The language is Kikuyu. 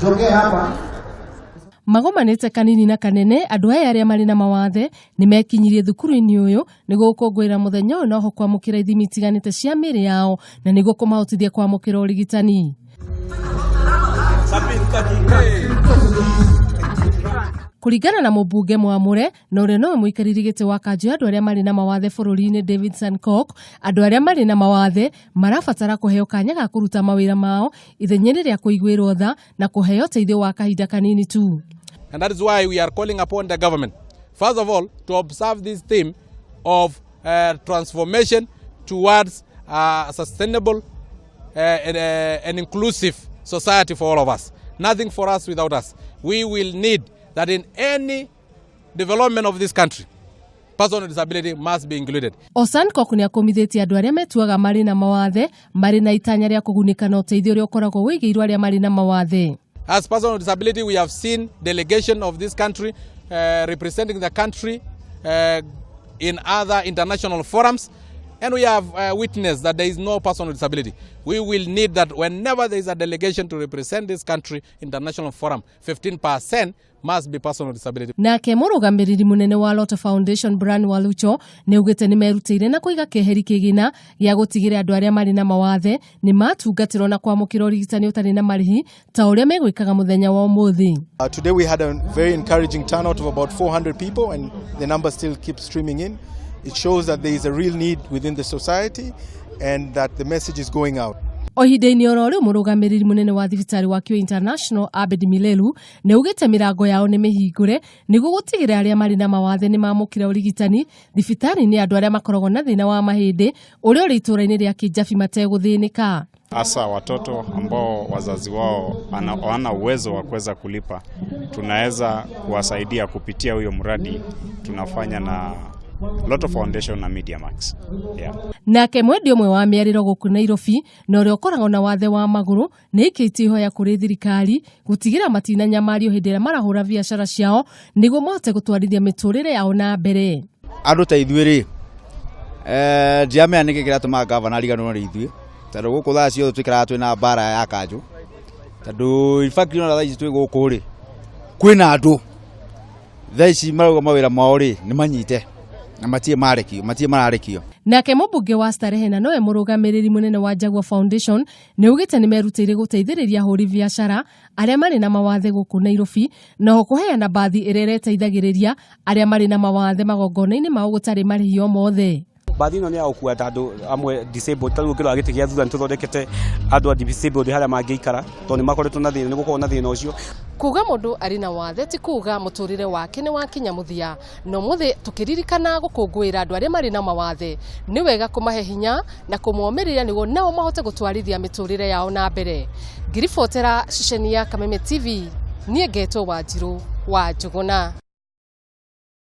Tuongee hapa. Magomanĩte kanini na kanene, andũ aya arĩa marĩ na mawathe nĩ mekinyirie thukuru-inĩ ũyũ nĩguo gũkũngũĩra mũthenya ũyũ, noho kwamũkĩra ithimi itiganĩte cia mĩĩrĩ yao na nĩguo kũmahotithia kwamũkĩra ũrigitani. Kũringana na mũmbunge mwamũre na ũrĩa nowe mũikarĩri gĩtĩ wa kanjũ ya andũ arĩa marĩ na mawathe bũrũri-inĩ Davidson Cook, andũ arĩa marĩ na mawathe marabatara kũheo kanya ga kũruta mawĩra mao ithenya-inĩ rĩa kũiguĩrwo tha na kũheo ũteithio wa kahinda kanini tu. And that is why we are calling upon the government, first of all, to observe this theme of transformation towards a sustainable and inclusive society for all of us. Nothing for us without us. We will need that in any development of this country, person with disability must be included. Osankok nĩ akũmithĩtie andũ arĩa metuaga marĩ na mawathe marĩ na itanya rĩa kũgunĩka na ũteithio ũrĩa ũkoragwo wĩigĩirwo arĩa marĩ na mawathe. As person with disability, we have seen delegation of this country representing the country in other international forums, and we have witnessed that there is no person with disability. We will need that whenever there is a delegation to represent this country international forum, 15% must be person with disability. Nake mũrũgamĩrĩri mũnene wa Lotto Foundation Brian Walucho nĩ augĩte nĩ merutĩire na kũiga keheri kĩgĩna gĩa gũtigĩrĩra andũ arĩa marĩ na mawathe nĩ matungatĩrwo na kwamũkĩra ũrigitani ũtarĩ na marĩhi ta ũrĩa megwĩkaga mũthenya wa ũmũthĩ. Today we had a very encouraging turnout of about 400 people, and the number still keeps streaming in. It shows that there is a real need within the society and that the message is going out. O ihinda-inĩ oro rĩu, mũrũgamĩrĩri mũnene wa thibitarĩ wa Cure International Abed Milelu nĩ augĩte mĩrango yao nĩ mĩhingũre nĩguo gũtigĩrĩra arĩa marĩ na mawathe nĩ mamũkĩra ũrigitani thibitarĩ-inĩ andũ arĩa makoragwo na thĩna wa mahĩndĩ ũrĩa ũrĩ itũũra-inĩ rĩa Kĩnjabi mategũthĩnĩka. Hasa watoto ambao wazazi wao hawana uwezo wa kuweza kulipa, tunaweza kuwasaidia kupitia huyo mradi tunafanya na Lotto Foundation na Media Max. Yeah. Nake mwendia ũmwe wa mĩarĩro gũkũ Nairobi na ũrĩa ũkoragwo na wathe wa magũrũ nĩ aikĩtie ihoya kũrĩ thirikari gũtigĩra matinanyamario hĩndĩ ĩrĩa marahũra biacara ciao nĩguo mahote gũtwarithia mĩtũrĩre yao na mbere. Andũ ta ithuĩ rĩ, ndiramenya nĩkĩ kĩratũmaga gavana ariganĩrwo nĩ ithuĩ, tondũ gũkũ thaa ciothe tũikaraga twĩna mbara ya kanjũ, tondũ in fact ona thaa ici twĩ gũkũ rĩ, kwĩna andũ thaa ici marauga mawĩra mao rĩ nĩ manyite na matirĩ marekio, matirĩ mararekio. Nake mũmbunge wa Starehe na nowe mũrũgamĩrĩri mũnene wa Jaguar Foundation nĩ augĩte nĩ merutĩire gũteithĩrĩria ahũri biacara arĩa marĩ na mawathe gũkũ Nairobi, na ho kũheana bathi ĩrĩa ĩreteithagĩrĩria arĩa marĩ na mawathe magongona-inĩ mao gũtarĩ marĩhi o mothe. Bathi ĩno nĩ ya gũkua ta andũ amwe disabled, ta rĩu ũngĩrora gĩtĩ gĩa thutha nĩ tũthondekete andũ a disabled harĩa mangĩikara, tondũ nĩ makoretwo na thĩna, nĩ gũkoragwo na thĩna ũcio. Kuga mũndũ arĩ na wathe ti kuga mũtũrĩre wake nĩ wakinya mũthia. No mũthĩ tũkĩririkana gũkũngũĩra andũ arĩa marĩ na mawathe, nĩ wega kũmahe hinya na kũmomĩrĩria nĩguo nao mahote gũtwarithia mĩtũrĩre yao na mbere. Ngiribotera ceceni ya Kameme TV, niĩ ngetwo Wanjirũ wa Njũgũna.